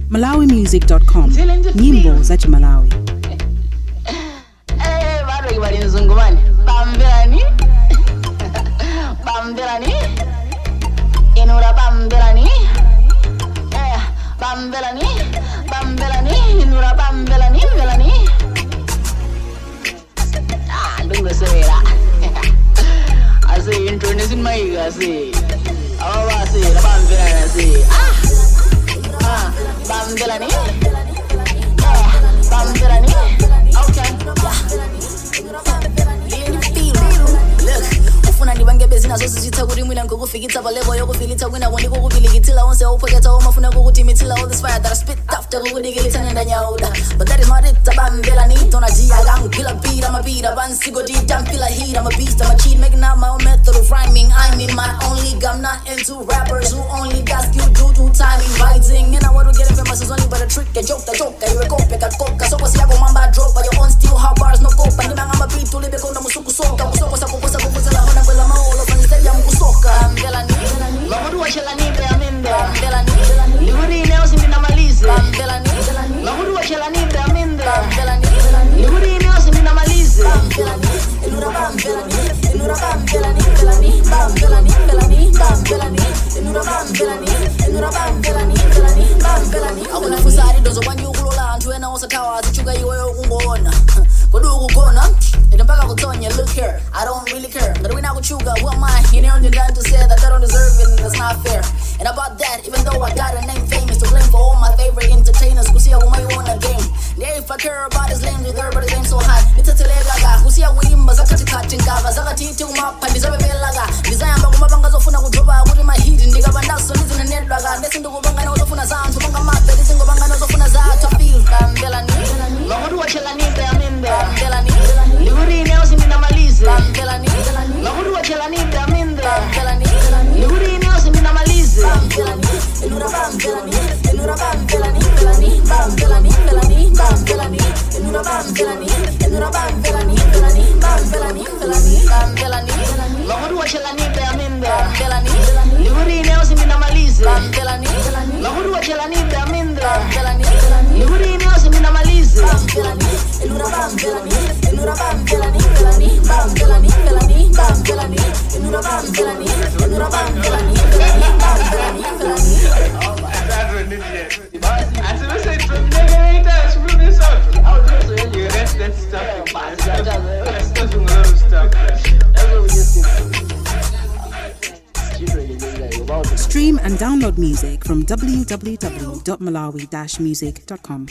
Malawimusic.com, nyimbo za Chimalawi. Eh, bado bali mzungumani. Bambelani. Bambelani. Inura bambelani. Eh, bambelani. Bambelani. Inura bambelani. Belani. Ah, ndungosewera. Ase introducing my ase. Awa ase, bambelani ase. Ah. Ah, bambelani. Eh, bambelani. Okay. Look, ufuna ndibange zinazo zizitha kuti mwina nkukufikitsa pa level yokufilitsa kwina kundikukupilikitsila onse auphweketsa omafuna kukutimitsila. All this fire that I spit after kukudikilitsa nendanyauda, but that is not it. Tabambela nitona jia kangila pira mapira pansigo titampila heat. I'm a beast, I'm a cheat, making out my own method of rhyming. I'm in my own league. I'm not into rappers who only got skill due to timing, writing, and I want to get famous is only but a trick, a joke, a joke. Iwe kope kakoka soko siyako mamba dropa your own steel hard bars no copa ndimangamba beat ulibe kona musukusoka kusokosa kukosa kukusela hona kwela maolo fanistadium kusoka mbelani. Makuti wachelanibe aminde. Mbelani. Ndikuti ineo sindinamalize. Mbelani. Makuti wachelanibe aminde. Mbelani. Ndikuti ineo sindinamalize. Akunafunsa ati dozo kwanji ukulola anthu ena osathawa azichuka iweyo ukungoona kodi ukugona ine mpaka kutsonya. Look here, I don't really care ngati wina akuchuka. Who am I? Ineyo ndindani to say that they don't deserve it? And that's not fair. And about that, even though I got a name, famous to blame for all my favorite entertainers kusiya kumayiona game. Yeah, if I care about his lames with everybody's aim so high, ndithetheleka kusiya kuimba zakhathikhathi nkaka zakathithi kumapha ndizapepelaka ndizayamba kumapanga zofuna kudropa kuti mahiti ndikapandaso ndizinenedwaka ndesindikupanga nauzofuna zanthu panga mape ndizingopanga nauzofuna zathu afil bambelani. Makuti wachelanibe aminde. Bambelani. Ndikuti ineo sindinamalize. Bambelani. Makuti wachelanibe aminde. Bambelani. Ndikuti ineo sindinamalize. Bambelani, inura bambelani, inura bambelani, belani, bambelani, belani, bambelani, inura bambelani, inura bambelani, belani, bambelani, belani, bambelani. Makuti wachelanibe aminde. Bambelani. Ndikuti ineo sindinamalize. Bambelani. Makuti wachelanibe aminde. Bambelani. Ndikuti ineo sindinamalize. Bambelani, inura bambelani, inura bambelani, belani, bambelani, belani, bambelani, inura bambelani, inura bambelani, belani, bambelani, belani. That's stuffing. That's stuffing a lot of stuff. Stream and download music from www.malawi-music.com.